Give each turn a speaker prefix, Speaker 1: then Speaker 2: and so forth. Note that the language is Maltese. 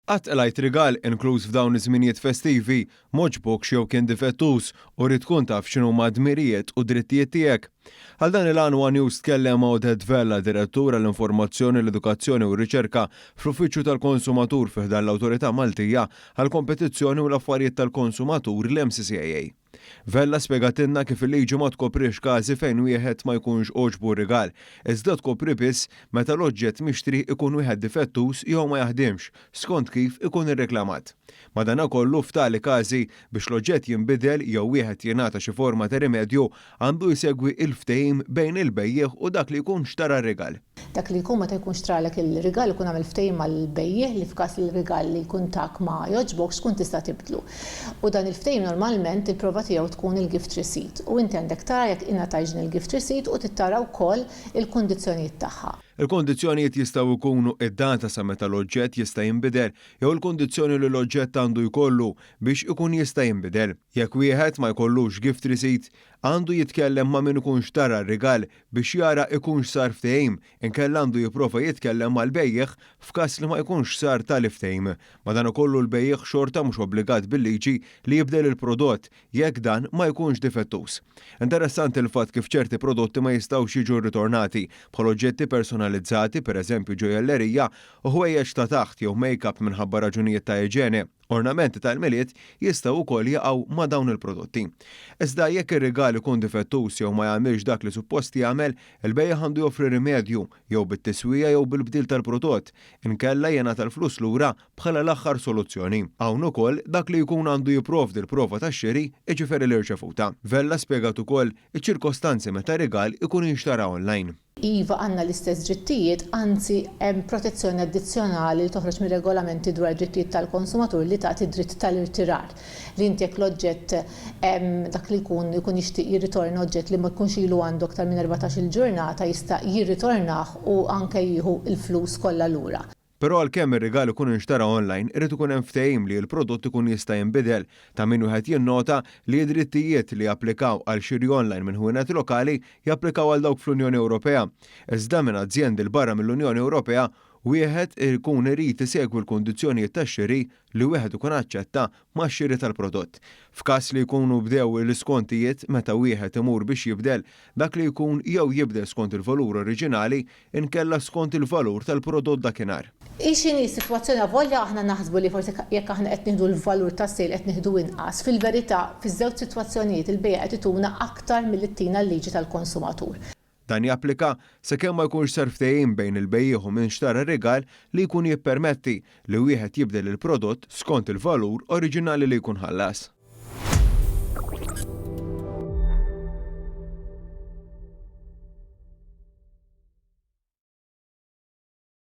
Speaker 1: Qatt qlajt rigal, inkluż f'dawn iż-żminijiet festivi, m'għoġbokx jew kien difettuż u ridt tkun taf x'inhuma d-dmirijiet u d-drittijiet tiegħek? Għal dan il-għan one News tkellem ma' Odette Vella, Direttur għall-Informazzjoni, l-Edukazzjoni u r-Riċerka fl-Uffiċċju tal-Konsumatur fi ħdan l-Awtorità Maltija għall-Kompetizzjoni u l-Affarijiet tal-Konsumatur, l-MCCAA. Vella spjegatilna kif il-liġi ma tkoprix każi fejn wieħed ma jkunx għoġbu r-rigal, iżda tkopri biss meta l-oġġett mixtri ikun wieħed difettuż jew ma jaħdimx skont kif ikun irreklamat. Madanakollu, f'tali każi, biex l-oġġett jinbidel jew wieħed jingħata xi forma ta' rimedju, għandu jsegwi il-ftehim bejn il-bejjiegħ u dak li jkun xtara r-rigal.
Speaker 2: Dak li jkun meta jkun xtralek il-rigal ikun għamel ftehim mal-bejjiegħ li f'każ li l-rigal li jkun tak ma jogħġbokx tkun tista' tibdlu. U dan il-ftehim normalment il-prova tiegħu tkun il-gift receipt u inti għandek tara jekk ingħatajtx din il-gift receipt u trid tara wkoll il-kundizzjonijiet tagħha.
Speaker 1: Il-kundizzjonijiet jistgħu jkunu id-data sa meta l-oġġett jista' jinbidel jew il-kundizzjoni li l-oġġett għandu jkollu biex ikun jista' jinbidel. Jekk wieħed ma jkollux gift receipt, għandu jitkellem ma' min ikun xtara r-rigal biex jara ikunx sar ftehim, inkella għandu jipprova jitkellem mal-bejjiegħ f'każ li ma jkunx sar tali ftehim. Madankollu l-bejjiegħ xorta mhux obbligat bil-liġi li jibdel il-prodott jekk dan ma jkunx difettuż. Interessanti l-fatt kif ċerti prodotti ma jistgħux jiġu rritornati, bħal oġġetti personalizzati, pereżempju ġojjellerija, u ħwejjeġ ta' taħt jew make-up minħabba raġunijiet ta' iġene. Ornamenti tal-Milied jistgħu wkoll jaqgħu ma' dawn il-prodotti. Iżda jekk ir-rigal ikun difettuż jew ma jagħmilx dak li suppost jagħmel, il-bejjiegħ għandu joffri rimedju, jew bit-tiswija jew bil-bdil tal-prodott, inkella jingħata l-flus lura bħala l-aħħar soluzzjoni. Hawn ukoll dak li jkun għandu jipprovdi l-prova tax-xiri, jiġifieri l-irċevuta. Vella spjegat ukoll iċ-ċirkostanzi meta rigal ikun inxtara online.
Speaker 2: Iva għandna l-istess drittijiet, anzi hemm protezzjoni addizzjonali li toħroġ mir-regolamenti dwar id-drittijiet tal-konsumatur li tagħti d-dritt tal-irtirar. Li inti jekk l-oġġett dak li jkun ikun jixtieq jirritorna oġġett li ma jkunx ilu għandu aktar minn 14-il ġurnata jista' jirritornah u anke jieħu l-flus kollha lura.
Speaker 1: Però għalkemm ir-rigal ikun inxtara online, irid ikun hemm ftehim li l-prodott ikun jista' jinbidel. Ta' min wieħed jinnota li d-drittijiet li japplikaw għal xiri online minn ħwienet lokali japplikaw għal dawk fl-Unjoni Ewropea. Iżda minn azjendi 'l barra mill-Unjoni Ewropea, wieħed ikun irid isegwi l-kundizzjonijiet tax-xiri li wieħed ikun aċċetta max-xiri tal-prodott. F'każ li jkunu bdew l-iskontijiet meta wieħed imur biex jibdel, dak li jkun jew jibdel skont il-valur oriġinali inkella skont il-valur tal-prodott dakinhar.
Speaker 2: Hi x'inhi s-sitwazzjoni avolja aħna naħsbu li forsi jekk aħna qed nieħdu l-valur tas-sale qed nieħdu inqas, fil-verità fiż-żewġ sitwazzjonijiet il-bejgħ qed ituna aktar milli ttina l-liġi tal-konsumatur.
Speaker 1: Dan japplika sakemm ma jkunx sar ftehim bejn il-bejjiegħ u min xtara r-rigal li jkun jippermetti li wieħed jibdel il-prodott skont il-valur oriġinali li jkun ħallas.